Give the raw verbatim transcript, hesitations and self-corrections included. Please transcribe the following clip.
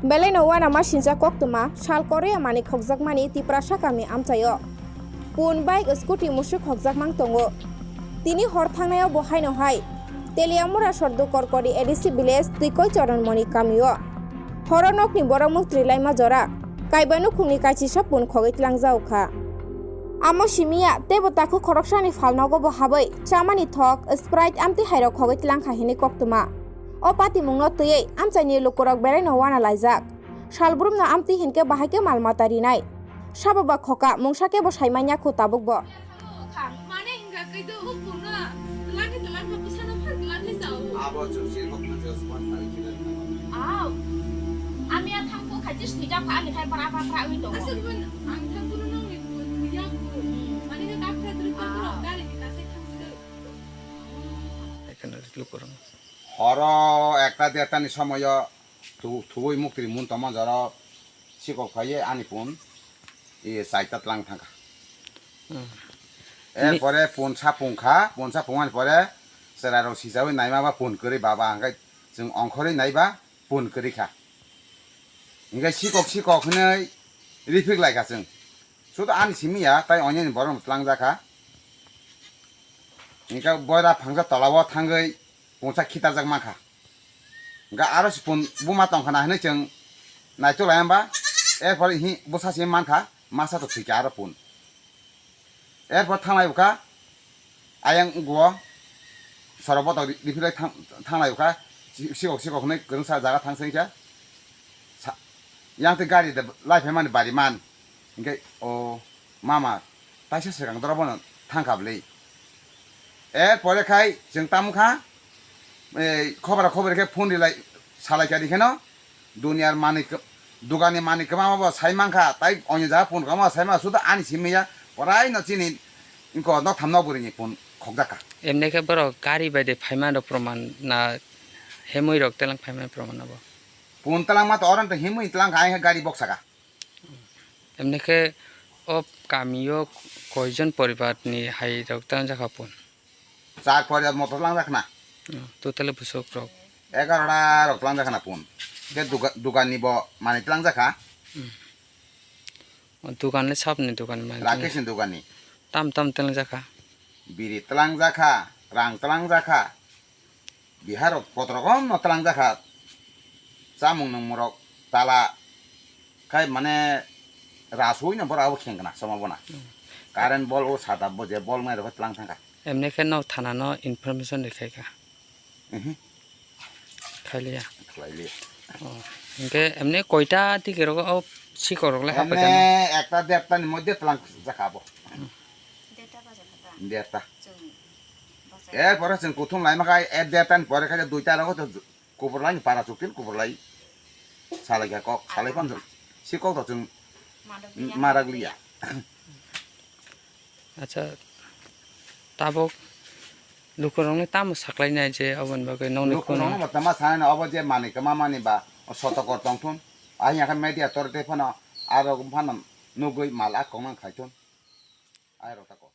Belai no uanama sincha koktwma sal Korea manwi khokjakmani Tiprasa kami amchaio. Pun bike, scooty, musuk khokjakmang tongo. Tini hor thangnaio bo haino hai Teliamura Sordu Korkori A D C village Twikoi Choron Moni kamio. Horo nokni borok muktri laima jora kaiba nukhungni kaisisa pun khogwi tlangjao kha. Amo simiya teibo takhuk khoroksani phalnogo bo habwi chamani thok Sprite amtwi hairok khogwi tlang kha hinwi koktwma. O patimungno twiwi amchaini lukurok belaino uana laijak. Salbrumno amtwi hinkhe bahai khe mal mata rinai. Sabo ba khoka mungsa khe bo sai manya khu tabuk bo. Mane hinga kaido o puna. Twlang khe twlang kha bwsano phar twlang khe sao. Abo chwng sir kok na chwng swan thang khe. Aw. Ami a thang ko khachi sui jak kha ani khai para para wi tongo. Asal pun ang thang pun nang ni pun ya pun. Mane khe kap kha dri pa ko gari ni ta se thang dri. Ekheno lukurok. Horo ekta derta ni somoyo thu-, thuwi muktri mun tongma jora sikok phaiye ani pun, e, chaita tlang thangkha. Hmm. Erpore pun sapung kha, pun sapung ani pore chwrairok sijawi naima ba pun kwrwi baba hwnkhe chwng ongkhorwi naiba pun kwrwi kha. Hwnkhe sikok sikok hwnwi riphik lai kha chwng. Sudo ani simi ya, tai onye ni borok no tlang jakha. Hwnkhe boira phangsa tola o thangwi pungsa khitarjak mankha. Hwnkhe aro se pun buma tongkha na hinwi chwng naitok lai hwnba, erpore hi bwsa se mankha, masa to thwikha aro pun. Erpor thanglai bwkha, ayang ugo sorok botok ri-, riphilai thang-, thanglai bwkha, si-, sikok sikok hinwi kwrwngsa jaga thang sengkha. Sa-, yang twi gari de lai phaimani bari man. Hwnkhe o mama taisa swkang doro bono thangkha bwlwi. Erpore khai chwng tamo kha, ei, khobora khobori khe phone rilai salai kha di kheno, duniyar manwi kw-, dugani manwi kwbangma bo sai mankha, tai onyo jaga phone kwbangma sai mankha, sudo ani simi ya, poraino chini wngkha nok tham nok bwrwini phone khokjak kha. Emni khe borok gari bai de phaimani rok proman na hemwi rok telang phaimani proman abo? Phone telang ma to oro to himwi telang kha, ai khe gari bok saka. Emni khe o kamio koijon poribar ni hai rok tang jakha pun? Char poribar motor tlang jakha na. Hmm, totally busuk rok. Egaroh ta rok tlang jakha na pun. Khe duga-, dugan ni bo manwi tlang jakha. Hmm. O dugan le sabni dugan ni manwi tlang. Rakesh ni dugan ni. Tam tam tlang jakha. Biri tlang jakha, rang tlang jakha. Bihar rok kotorok no tlang jakha, chamung nwngmung rok tala khai mane rasui no borok abo khengkna soma bona. Hmm. Current bol o sada bo je bol nai rok tlang thangkha. Emni khe no thana no information rikhaikha. Mhm. Khailiya. Khlailiya. Oh. Hingke emni koita tike rok o sikor rok le haphaikha no? Emni ekta derta ni moddhe tlang jakha abo. Hmm. Derta. Chwng bachai. Erpore chwng kuthum laima khai, er derta ni pore khai duita rogo to kuphur lai para chuktin kuphur lai. Salai kha kok, salai phan si kok to chwng marak liya. Acha, tabuk lukurokni tamo saklainai je aboni bagwi nokni lukurokno khuna? Bo tama sanai obo je manwi kwma mani ba sotokor tongthun. Ayang khe media tor tei phano aro phano nugwi mal a kongma khaithun. Ai rok ta ko.